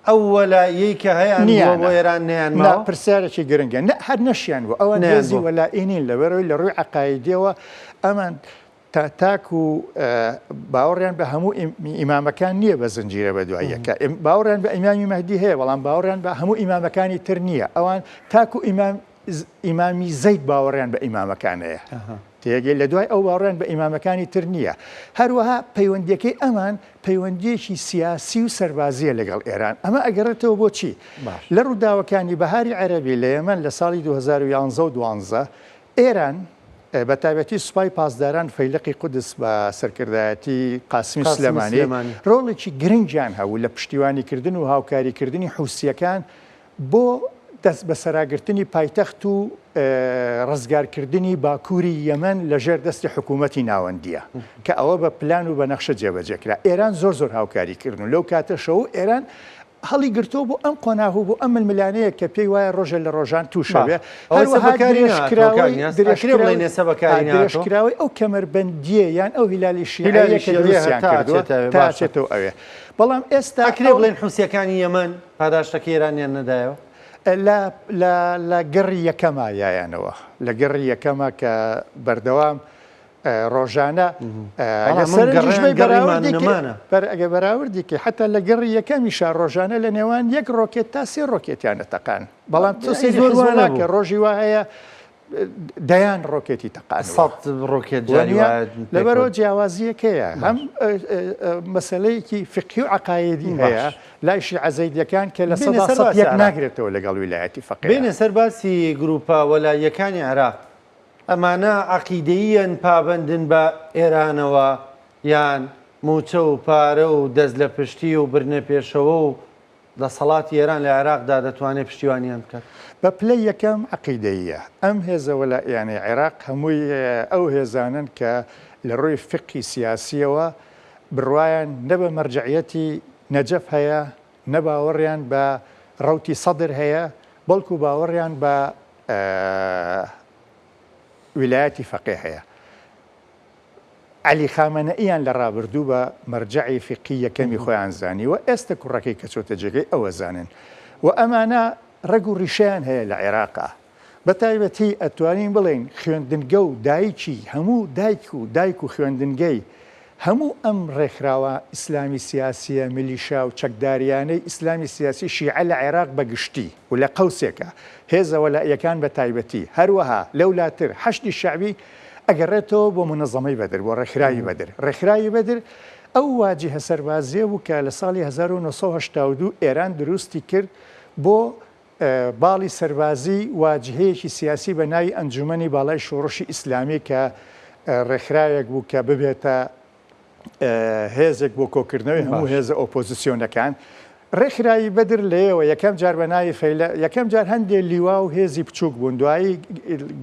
ئەو وەلائیەی کە هەیان بووە بۆ ئێران نەیان ماوە؟ نا، پرسیارێکی گرنگە. نە، هەر نەشیان بوو. ئەوان هێزی وەلائی نین، لەبەرئەوەی لە ڕووی عەقایدییەوە ئەمان تا تاکو باوەڕیان بە هەموو ئیمامەکان نییە بە زنجیرە بە دوای یەکە باوەڕیان بە ئیمامی مەهدی هەیە بەڵام باوەڕیان بە هەموو ئیمامەکانی تر نییە ئەوان تاکو ئیمام ئیمامی زەید باوەڕیان بە ئیمامەکان هەیە تێگەی لە دوای ئەو باوەڕیان بە ئیمامەکانی تر نییە هەروەها پەیوەندیەکەی ئەمان پەیوەندیەکی سیاسی و سەربازیە لەگەڵ ئێران ئەمە ئەگەڕێتەوە بۆچی لە ڕووداوەکانی بەهاری عەرەبی لە یەمەن لە ساڵی 2011 و 12 ئێران، بە تایبەتی سوپای پاسداران فەیلەقی قودس بە سەرکردایەتی قاسمی سلێمانی ڕۆڵێکی گرنگیان هەبوو لە پشتیوانیکردن و هاوکاریکردنی حوسییەکان بۆ دەستبەسەراگرتنی پایتەخت و ڕزگارکردنی باکووری یەمەن لە ژێر دەستی حکوومەتی ناوەندییە کە ئەوە بە پلان و بە نەخشە جێبەجێ کرا. ئێران زۆر زۆر هاوکاری کردن و لەو کاتەشەوە ئێران هەڵی گرتووە بۆ ئەم قۆناغ و بۆ ئەم ململانێیە کە پێی وایە ڕۆژێ لە ڕۆژان تووشە بێ. هەروەها درێژکراوەی درێژکراوەی ئەو کەمەربەندییە یان ئەو هیلالی شیعەیە کە دروستیان کردووە تا ئەچێتەوە ئەوێ. بەڵام ئێستا ئەکرێ بڵێین حوسییەکانی یەمەن پاداشتەکەی ئێرانیان نەدایەوە؟ لە لە لە گەڕی یەکەما یایانەوە لە گەڕی یەکەما کە بەردەوام ڕۆژانە ئەگەر بەراوردی کەی حتا لە گەڕی یەکەمیشا ڕۆژانە لە نێوان یەک ڕۆکێت تا سێ ڕۆکێتیانە تەقان بەڵام تۆ سەیری حزبوڵا کە ڕۆژی وا هەیە دەیان ڕۆکێتی تەقان ڕۆکێت لەبەرەوە جیاوازیەکەیە هەم مەسلەیەکی فقهی و عقایدی هەیە لای شیعە زەیدیەکان کە لە سەدا سەد یەک ناگرێتەوە لەگەڵ ویلایەتی فەقێ. بێنە سەر باسی گروپە وەلاییەکانی عێراق ئەمانە عەقیدەییەن پابەندن بە ئێرانەوە یان مووچە و پارە و دەست لە پشتی و بردنە پێشەوە و دەسەڵاتی ئێران لە عێراقدا دەتوانێت پشتیوانیان بکات؟ بە پلەی یەکەم عەقیدەییە. ئەم هێزە وەلائیانەی عێراق هەمووی ئەو هێزانەن کە لە ڕووی فیقهی سیاسییەوە بڕوایان نە بە مەرجەعیەتی نەجەف هەیە، نە باوەڕیان بە ڕەوتی سەدر هەیە، بەڵکو باوەڕیان بە ویلایەتی فەقێ هەیە. عەلی خامەنەئیان لە ڕابردوو بە مەرجەعی فیقهی یەکەمی خۆیان زانیوە، ئێستە کوڕەکەی کە چۆتە جێگەی ئەوە زانن و ئەمانە ڕەگ و ڕیشەیان هەیە لە عێراقا. بە تایبەتی ئەتوانین بڵێین خوێندنگە و دایکی هەموو دایک و دایک و خوێندنگەی هەموو ئەم ڕێکخراوە ئیسلامی سیاسیە میلیشا و چەکداریانەی ئیسلامی سیاسی شیعە لە عێراق بە گشتی و لە قەوسێکا هێزە وەلائیەکان بە تایبەتی هەروەها لەولاتر حەشدی شەعبی ئەگەڕێتەوە بۆ مونەزەمەی بەدر بۆ ڕێکخراوی بەدر ڕێکخراوی بەدر ئەو واجیهە سەربازیە بوو کە لە ساڵی 1982 ئێران دروستی کرد بۆ باڵی سەربازی واجهەیەکی سیاسی بە ناوی ئەنجومەنی باڵای شۆڕشی ئیسلامی کە ڕێکخراوێک بوو کە ببێتە هێزێک بۆ کۆکردنەوەی هەموو هێزە ئۆپۆزیسیۆنەکان. ڕێکخراوی بەدر لەیەوە یەکەم جار بە ناوی فەیلە یەکەم جار هەندێ لیوا و هێزی بچووک بوون دوایی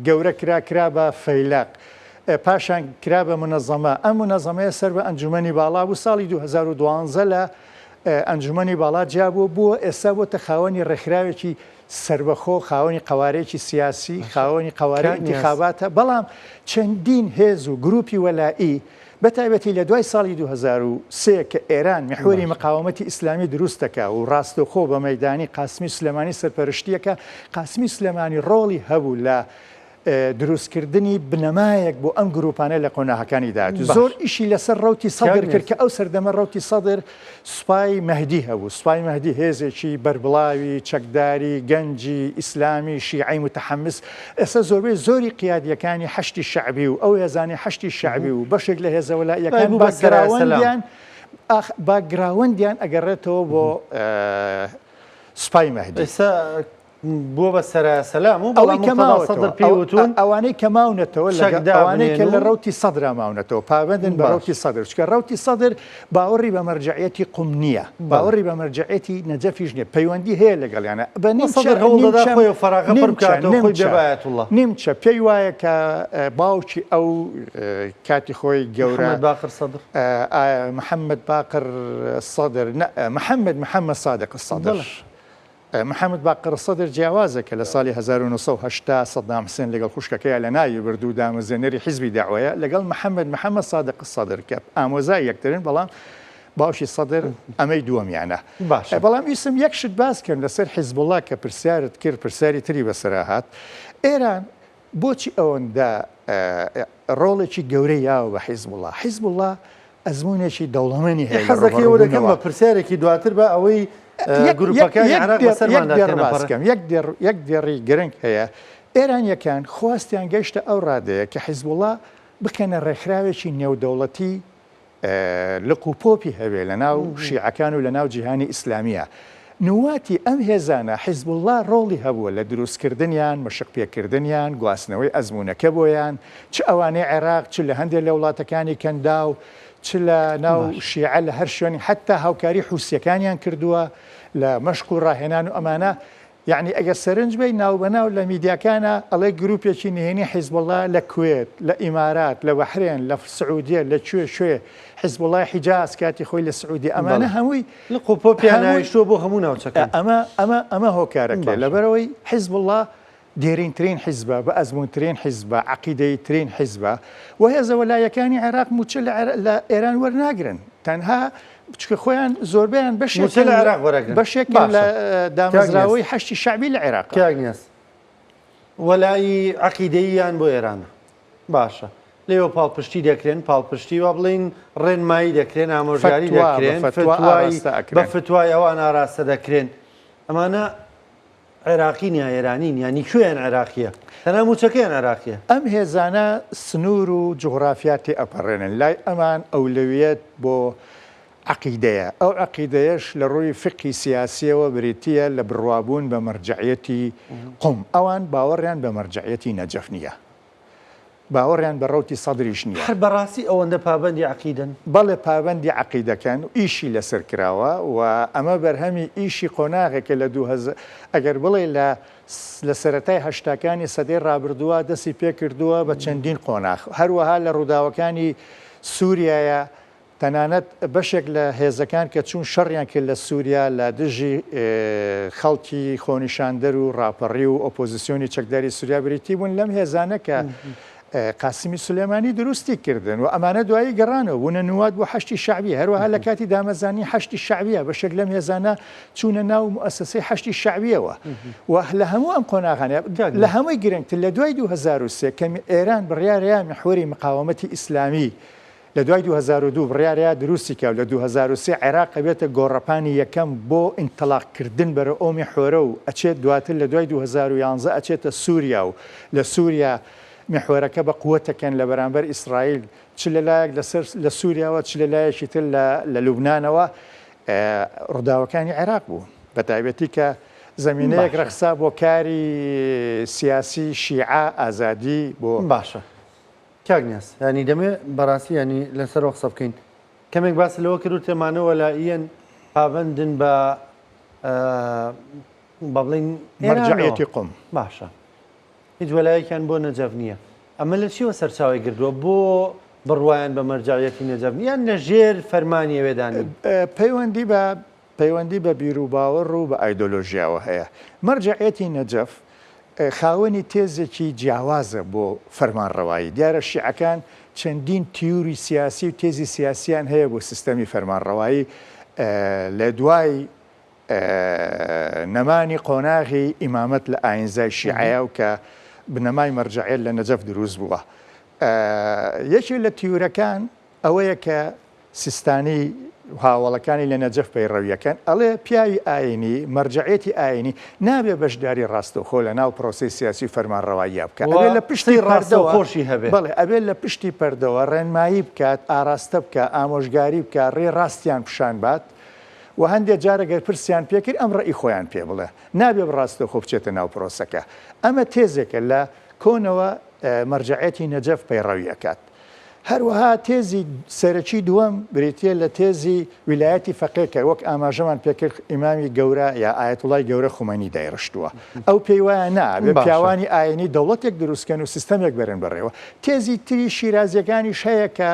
گەورە کرا کرا بە فەیلەق پاشان کرا بە مونەزەمە ئەم مونەزەمەیە سەر بە ئەنجومەنی باڵا بوو ساڵی 2012 لە ئەنجومەنی باڵا جیابووە بووە ئێستا بۆتە خاوەنی ڕێکخراوێکی سەربەخۆ، خاوەنی قەوارەیەکی سیاسی، خاوەنی قەوارەی ئینتیخاباتە، بەڵام چەندین هێز و گروپی وەلائی بە تایبەتی لە دوای ساڵی 2003 کە ئێران میحوەری مقاومەتی ئیسلامی دروست دەکا و ڕاستەوخۆ بە مەیدانی قاسمی سلێمانی سەرپەرشتیەکە، قاسمی سلێمانی ڕۆڵی هەبوو لە دروستکردنی بنەمایەک بۆ ئەم گروپانە لە قۆناغەکانی داهاتوو. زۆر ئیشی لەسەر ڕەوتی سەدر کرد کە ئەو سەردەمە ڕەوتی سەدر سوپای مەهدی هەبوو. سوپای مەهدی هێزێکی بەربڵاوی چەکداری گەنجی ئیسلامی شیعەی متحمس ئێستا زۆربەی زۆری قیادییەکانی حەشدی شەعبی و ئەو هێزانەی حەشدی شەعبی و بەشێک لە هێزە وەلائییەکان باکگراوەندیان باکگراوەندیان ئەگەڕێتەوە بۆ سوپای مەهدی. بووە بە سەرایە سەلام و ئەوەی بەڵام کە موقتەدا ماوەتەوە سەدر پێی ئەو وتوون ئەوانەی کە ماونەتەوە چەک لەگەڵ ئەوانەی کە دابنێن لە و ڕەوتی سەدرا ماونەتەوە پابەندن بە باش. ڕەوتی سەدر چونکە ڕەوتی سەدر باوەڕی بە مەرجەعیەتی قوم نییە بەڵێ. باوەڕی بە مەرجەعیەتی نەجەفیش نییە پەیوەندی هەیە لەگەڵیانە بە وە نیمچە سەدر هەوڵ دەدا نیمچە خۆی فەراغە پڕ نیمچە بکاتەوە خۆی بێ نیمچە بە ئایەتوڵڵا. نیمچە پێی وایە کە باوکی ئەو کاتی خۆی گەورە محەمەد باقر سەدر. محەمەد باقر سەدر نە محەمەد محەمەد سادق سەدر. بەڵێ. محەمەد باقر سەدر جیاوازە کە لە ساڵی 1980 سەدام حسێن لەگەڵ خوشکەکەیا لەناوی برد و دامەزرێنەری حیزبی دەعوەیە لەگەڵ محەمەد محەمەد سادق سەدر کە ئامۆزای یەکترن بەڵام باوکی سەدر ئەمەی دووەمیانە. باشە. بەڵام ویستم یەک شت باس کەم لەسەر حیزبوڵا کە پرسیارت کرد پرسیاری تری بەسەرا هات. ئێران بۆچی ئەوەندە ڕۆڵێکی گەورەی یاوە بە حیزبوڵا؟ حیزبوڵا ئەزموونێکی دەوڵەمەنی هەیە لە حەزەکەی ئەوە دەکەم ڕووبەڕووبوونەوە. بە پرسیارێکی دواتر بە ئەوەی یەک یەک گروپەکانی یەک عێراق دێڕ یەک بەسەرماندا دێڕ باس تێنەپەڕێ. کەم یەک دێڕ یەک دێڕی گرنگ هەیە ئێرانییەکان خواستیان گەیشتە ئەو ڕادەیە کە حیزبوڵا بکەنە ڕێکخراوێکی نێودەوڵەتی لق و پۆپی هەبێ لە ناو شیعەکان و لە ناو جیهانی ئیسلامییا. نواتی ئەم هێزانە حیزبوڵڵا ڕۆڵی هەبووە لە دروستکردنیان، مەشق پێکردنیان، گواستنەوەی ئەزموونەکە بۆیان، چ ئەوانەی عێراق، چ لە هەندێ لە وڵاتەکانی کەنداو، چ لە ناو شیعە لە هەر شوێنێک، حەتتا هاوکاری حوسییەکانیان کردووە لە مەشق و ڕاهێنان و ئەمانە. یەعنی ئەگەر سەرنج بەی ناوبەناو لە میدیاکانا ئەڵێ گروپێکی نهێنی حیزبوڵا لە کوێت، لە ئیمارات، لە بەحرێن، لە سعودیە، لە کوێ کوێ، حیزبوڵای حیجاز کاتی خۆی لە سعودیە ئەمانە بەڵێ. هەمووی لق و پۆپیان هەمووی هاویشتووە بۆ هەموو ناوچەکان. ئەمە ئەمە ئەمە هۆکارەکەیە باشە. لەبەرئەوەی حیزبوڵا دێرینترین حیزبە، بە ئەزموونترین حیزبە، عەقیدەییترین حیزبە و هێزە وەلاییەکانی عێراق مووچە لە لە ئێران وەرناگرن تەنها چونکە خۆیان زۆربەیان مووچە بەشێکن لە عێراق وەرەگرن. بەشێکن لە باشە کاک نیاز. دامەزراوەی حەشدی شەعبی لە عێراق. کاک نیاز وەلائی عەقیدەییان بۆ ئێرانە باشە لێوە پاڵپشتی دەکرێن پاڵپشتی وا بڵێین ڕێنمایی دەکرێن ئامۆژگاری فەتوا بە دەکرێن فەتوا فتوای ئاراستە بە ئەکرێن. فتوای ئەوان ئاراستە دەکرێن ئەمانە عێراقین یا ئێرانین یانی کوێیان عێراقیە تەنها موچەکەیان عێراقیە. ئەم هێزانە سنوور و جوغرافیا تێئەپەڕێنن، لای ئەمان ئەولەویەت بۆ عەقیدەیە، ئەو عەقیدەیەش لە ڕووی فیقهی سیاسیەوە بریتیە لە بڕوابوون بە مەرجەعیەتی قوم، ئەوان باوەڕیان بە مەرجەعیەتی نەجەف نیە. باوەڕیان بە ڕەوتی سەدریش نییە. هەر بەڕاستی ئەوەندە پابەندی عەقیدەن؟ بەڵێ پابەندی عەقیدەکەن و ئیشی لەسەر کراوە و ئەمە بەرهەمی ئیشی قۆناغێکە لە دوو ئەگەر بڵێی لە لە سەرەتای هەشتاکانی سەدەی ڕابردووە دەستی پێکردووە بە چەندین قۆناغ هەروەها لە ڕووداوەکانی سووریایە تەنانەت بەشێک لە هێزەکان کە چوون شەڕیان کرد لە سووریا لە دژی خەڵکی خۆنیشاندەر و ڕاپەڕیو و ئۆپۆزیسیۆنی چەکداری سووریا بریتی بوون لەم هێزانە کە قاسمی سولێمانی دروستی کردن و ئەمانە دوایی گەڕانەوە بوونە نوات بۆ حەشدی شەعبی هەروەها لە کاتی دامەزرانی حەشدی شەعبیە بەشێک لەم هێزانە چوونە ناو موئەسەسەی حەشدی شەعبیەوە و لە هەموو ئەم قۆناغانە لە هەمووی گرنگتر لە دوای 2003 کە ئێران بڕیارەیە میحوەری مقاومەتی ئیسلامی لە دوای 2002 بڕیارەیا دروستی کا و لە 2003 عێراق ئەبێتە گۆڕەپانی یەکەم بۆ ئینتڵاق کردن بەرەو ئەو میحوەرە و ئەچێت دواتر لە دوای 2011 ئەچێتە سوریا و لە سوریا میحوەرەکە بە قوەتەکەن لە بەرامبەر ئیسرائیل چ لە لایەک لەسەر لە سوریاوە چ لە لایەکی تر لە لە لوبنانەوە ڕووداوەکانی عێراق بوو بە تایبەتی کە زەمینەیەک باشە. ڕەخسا بۆ کاری سیاسی شیعە ئازادی بۆ باشە کاک نیاز یانی دەمێ بەڕاستی یانی لەسەرەوە قسە بکەین کەمێک باس لەوە کرد وتێ مانە وەلائیەن پابەندن بە با بڵێین مەرجەعیەتی قوم باشە هیچ وەلایەکیان بۆ نەجەف نییە ئەمە لە چیەوە سەرچاوی گردووە بۆ بڕوایان بە مەرجەعیەتی نەجەف نییە لە ژێر فەرمانی ئەوێدانی پەیوەندی بە پەیوەندی بە بیروباوەڕ و بە ئایدۆلۆژیاوە هەیە. مەرجەعیەتی نەجەف خاوەنی تێزێکی جیاوازە بۆ فەرمانڕەوایی. دیارە شیعەکان چەندین تیوری سیاسی و تێزی سیاسیان هەیە بۆ سیستەمی فەرمانڕەوایی لە دوای نەمانی قۆناغی ئیمامەت لە ئاینزای شیعەیە و کە بنەمای مەرجەعیەت لە نەجەف دروست بووە. یەکێ لە تیورەکان ئەوەیە کە سیستانی و هاوەڵەکانی لە نەجەف پەیڕەویەکەن، ئەڵێ پیاوی ئایینی، مەرجەعیەتی ئایینی نابێ بەشداری ڕاستەوخۆ لە ناو پرۆسەی سیاسی و فەرمانڕەواییا بکا، و ئەبێ لە پشتی قسەی پەردەوە، ڕاستەوخۆشی هەبێ. بەڵێ ئەبێ لە پشتی پەردەوە ڕێنمایی بکات، ئاراستە بکا، ئامۆژگاری بکا، ڕێی ڕاستیان پیشان بات. و هەندێ جار ئەگەر پرسیان پێ کرد ئەم ڕەئی خۆیان پێ بڵێ نابێ ڕاستەوخۆ بچێتە ناو پرۆسەکە. ئەمە تێزێکە لە کۆنەوە مەرجەعیەتی نەجەف پەیڕەوی ئەکات. هەروەها تێزی سەرەکی دووەم بریتییە لە تێزی ویلایەتی فەقێ کە وەک ئاماژەمان پێکرد ئیمامی گەورە یا ئایەتوڵای گەورە خومەینی دایڕشتووە. ئەو پێی وایە نا، ئەبێ پیاوانی ئایینی دەوڵەتێک دروست کەن و سیستەمێک بەرن بەڕێوە. تێزی تری شیرازییەکانیش هەیە کە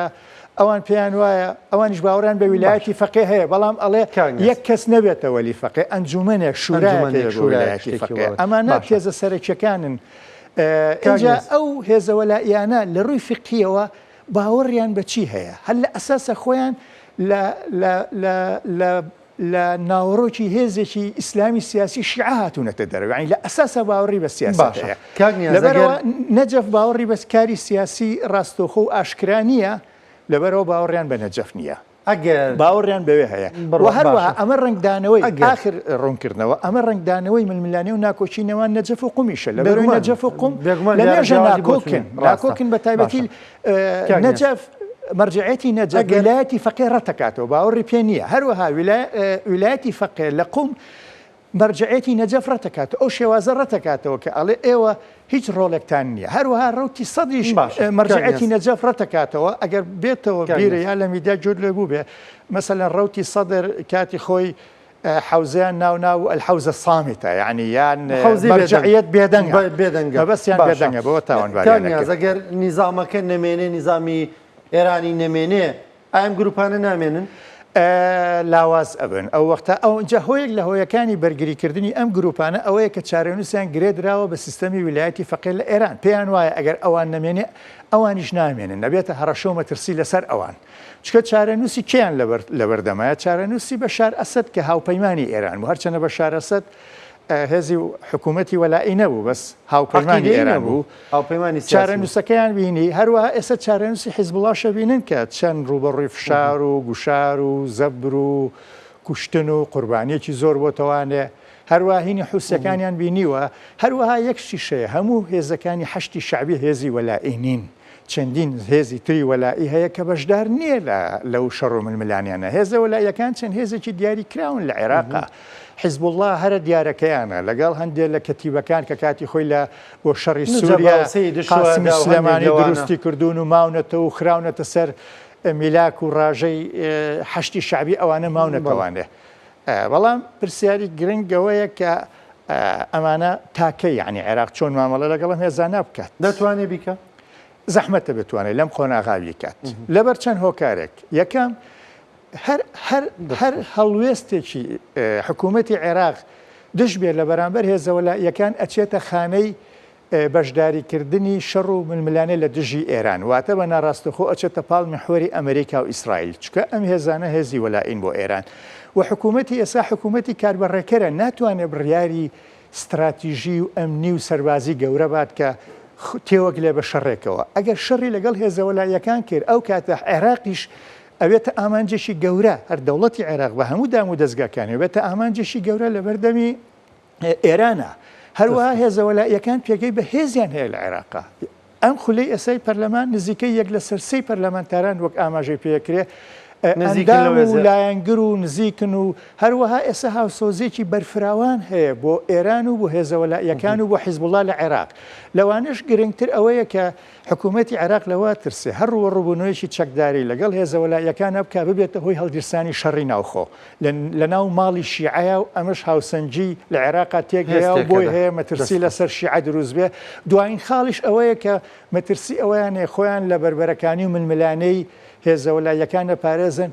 ئەوان پێیان وایە، ئەوانیش باوەڕیان بە ویلایەتی فەقێ هەیە، بەڵام ئەڵێ یەک کەس نەبێتە وەلی فەقێ، ئەنجومەنێک، شورایەک هەیە بۆ ویلایەتی فەقێ. ئەمانە تێزە سەرەکییەکانن. ئینجا ئەو هێزە وەلائیانە لە ڕووی فیقهیەوە باوەڕیان بە چی هەیە؟ هەر لە ئەساسا خۆیان لە لە لە لە لە ناوەڕۆکی هێزێکی ئیسلامی سیاسی شیعە هاتوونەتە دەرەوە، یانی لە ئەساسا باوەڕی بە سیاسەت هەیە. لەبەرئەوە نەجەف باوەڕی بە کاری سیاسی ڕاستەوخۆ و ئاشکرا نییە، لەبەرئەوە باوەڕیان بە نەجەف نییە. ئەگەر باوەڕیان بەوێ هەیە و هەروەها ئەمە ڕەنگدانەوەی ئاخر ڕوونکردنەوە ئەمە ڕەنگدانەوەی ململانێ و ناکۆکی نێوان نەجەف و قومیشە لەبەرەوەی نەجەف و قوم لە مێژە ناکۆکن ناکۆکن بە تایبەتی نەجەف مەرجعیەتی نەجەف ویلایەتی فەقێ ڕەتەکاتەوە باوەڕی پێ نییە هەروەها ویلایەتی فەقێ لە قوم مەرجەعیەتی نەجەف ڕەتەکاتەوە، ئەو شێوازە ڕەتەکاتەوە کە ئەڵێ ئێوە هیچ ڕۆڵێکتان نییە. هەروەها ڕەوتی سەدریش مەرجەعیەتی نەجەف ڕەتەکاتەوە، ئەگەر بێتەوە بیرە یا لە میدیا گوێت لێ بووبێ، مەسەلەن ڕەوتی سەدر کاتی خۆی حەوزەیان ناو ناو الحوزە الصامتە یعنی یان مەرجەعیەت بێدەنگە، مەبەستیان بێدەنگە بەوە تاوانباریان ئەکرد. ئەگەر نیزامەکە نەمێنێ، نیزامی ئێرانی نەمێنێ، ئایا ئەم گروپانە نامێنن؟ لاواز ئەبن ئەو وەختە ئەو جا هۆیەک لە هۆیەکانی بەرگریکردنی ئەم گروپانە ئەوەیە کە چارەنووسیان گرێ دراوە بە سیستەمی ویلایەتی فەقێ لە ئێران پێیان وایە ئەگەر ئەوان نەمێنێ ئەوانیش نامێنن ئەبێتە هەڕەشە و مەترسی لەسەر ئەوان چونکە چارەنووسی کێیان لەبەر لەبەردەمایە چارەنووسی بەشار ئەسەد کە هاوپەیمانی ئێران بوو هەرچەنە بەشار ئەسەد هێزی و حکوومەتی وەلائی نەبوو بەس هاوپەیمانی ئێران بوو هاوپەیمانی سیاسی چارەنووسەکەیان بینی هەروەها ئێستا چارەنووسی حیزبوڵڵاشە بینن کە چەند ڕووبەڕووی فشار و گوشار و زەبر و کوشتن و قوربانیەکی زۆر بۆتەوانێ هەروەها هینی حوسیەکانیان بینیوە هەروەها یەک شتیش هەیە هەموو هێزەکانی حەشدی شەعبی هێزی وەلائی نین چەندین هێزی تری وەلائی هەیە کە بەشدار نییە لە لەو شەڕ و ململانێیانە. هێزە وەلائیەکان چەند هێزێکی دیاری کراون لە عێراقا. حیزبوڵڵا هەرە دیارەکەیانە لەگەڵ هەندێ لە کەتیبەکان کە کاتی خۆی لە بۆ شەڕی سووریا قاسمی سلێمانی دروستی کردوون و ماونەتەوە و خراونەتە سەر میلاک و ڕاژەی حەشدی شەعبی ئەوانە ماونەتەوانێ. بەڵام پرسیاری گرنگ ئەوەیە کە ئەمانە تا کەی یانی عێراق چۆن مامەڵە لەگەڵ ئەم هێزانە بکات؟ دەتوانێ بیکا؟ زەحمەتە بتوانێت لەم قۆناغا بیکات لەبەر چەند هۆکارێک یەکەم هەر هەر هەر هەڵوێستێکی حکوومەتی عێراق دژ بێت لە بەرامبەر هێزە وەلائیەکان ئەچێتە خانەی بەشداریکردنی شەڕ و ململانێ لە دژی ئێران، واتە بە ناڕاستەوخۆ ئەچێتە پاڵ میحوەری ئەمریکا و ئیسرائیل، چونکە ئەم هێزانە هێزی وەلائین بۆ ئێران و حکوومەتی ئێستا حکوومەتی کاربەڕێکەرە ناتوانێ بڕیاری ستراتیژی و ئەمنی و سەربازی گەورە بات کە تێوەگلێ بە شەڕێکەوە. ئەگەر شەڕی لەگەڵ هێزە وەلائیەکان کرد ئەو کاتە عێراقیش ئەبێتە ئامانجێکی گەورە، هەر دەوڵەتی عێراق بە هەموو دام و دەزگاکانی ئەبێتە ئامانجێکی گەورە لەبەردەمی ئێرانە. هەروەها هێزە وەلائیەکان پێگەی بەهێزیان هەیە لە عێراقا. ئەم خولەی ئێستای پەرلەمان نزیکەی یەک لەسەر سێی پەرلەمانتاران وەک ئاماژەی پێکرێ ئەندام و لایەنگر و نزیکن و هەروەها ئێستا هاوسۆزییەکی بەرفراوان هەیە بۆ ئێران و بۆ هێزە وەلائیەکان و بۆ حیزبوڵڵا لە عێراق. لەوانەش گرنگتر ئەوەیە کە حکوومەتی عێراق لەوە ترسێ هەر ڕووبەڕووبوونەوەیەکی چەکداری لەگەڵ هێزە وەلائیەکانا بکا ببێتە هۆی هەڵگیرسانی شەڕی ناوخۆ لە ناو ماڵی شیعەیا و ئەمەش هاوسەنگی لە عێراقا تێکدەیا و بۆی هەیە مەترسی لەسەر شیعە دروست بێ. دوایین خاڵیش ئەوەیە کە مەترسی ئەوەیان هەیە خۆیان لە بەربەرەکانی و ململانێی هێزە وەلائیەکان دەپارێزن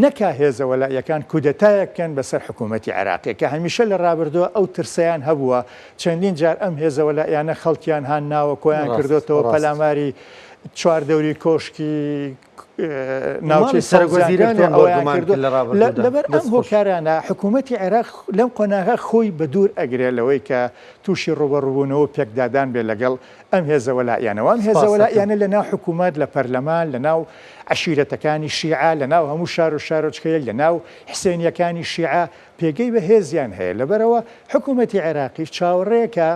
نەکا هێزە وەلائیەکان کودەتایەک بکەن بەسەر حکوومەتی عێراقی کە هەمیشە لە ڕابردووە ئەو ترسەیان هەبووە چەندین جار ئەم هێزە وەلائیانە خەڵکیان هان ناوە کۆیان کردۆتەوە پەلاماری چواردەوری کۆشکی ناوچەی سەرۆکوەزیرانیان ئەوەیان کردووە لەبەر ئەم هۆکارانە حکوومەتی عێراق لەم قۆناغە خۆی بەدوور ئەگرێ لەوەی کە تووشی ڕووبەڕووبوونەوە و پێکدادان بێ لەگەڵ ئەم هێزە وەلائیانە و ئەم هێزە وەلائیانە لە ناو حکوومەت، لە پەرلەمان، لە ناو عەشیرەتەکانی شیعە، لە ناو هەموو شار و شارۆچکەیەک، لە ناو حسێنییەکانی شیعە پێگەی بەهێزیان هەیە. لەبەرئەوە حکوومەتی عێراقیش چاوەڕێیە کە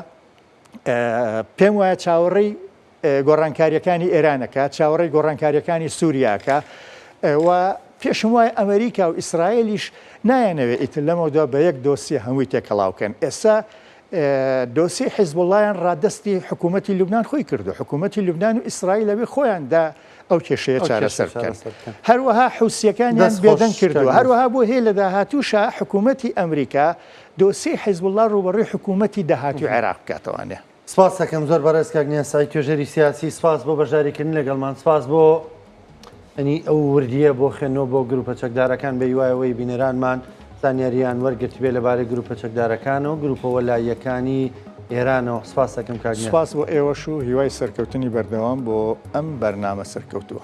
پێم وایە چاوەڕێی گۆڕانکارییەکانی ئێران ئەکات، چاوەڕێی گۆڕانکارییەکانی سووریا ئەکات و. پێشم وایە ئەمریکا و ئیسرائیلیش نایانەوێت ئیتر لەمەودوا بە یەک دۆسیە هەمووی تێکەڵاو بکەن. ئێستا دۆسیەی حیزبوڵڵایان ڕادەستی حکوومەتی لوبنان خۆی کردو، حکوومەتی لوبنان و ئیسرائیل ئەبێ خۆیان دا ئەو کێشەیە چارەسەر بکەن. هەروەها حوسییەکانیان بێدەنگ کردووە. هەروەها بۆ هەیە لە داهاتووشا حکوومەتی ئەمریکا دۆسیەی حیزبوڵڵا ڕووبەڕووی حکوومەتی داهاتووی عێراق بکاتەوانێ. سپاست دەکەم زۆر بەڕێز کاک نیاز سەعید توێژەری سیاسی سپاس بۆ بەشداریکردن لەگەڵمان سپاس بۆ ئەنی ئەو وردیە بۆ خوێندنەوە بۆ گروپە چەکدارەکان بە هیوایەوەی بینەرانمان زانیاریان وەرگرتبێ لەبارەی گروپە چەکدارەکانەوە گروپە وەلاییەکانی ئێرانەوە سپاس دەکەم کاک نیاز. سپاس بۆ ئێوەش و هیوای سەرکەوتنی بەردەوام بۆ ئەم بەرنامە سەرکەوتووە.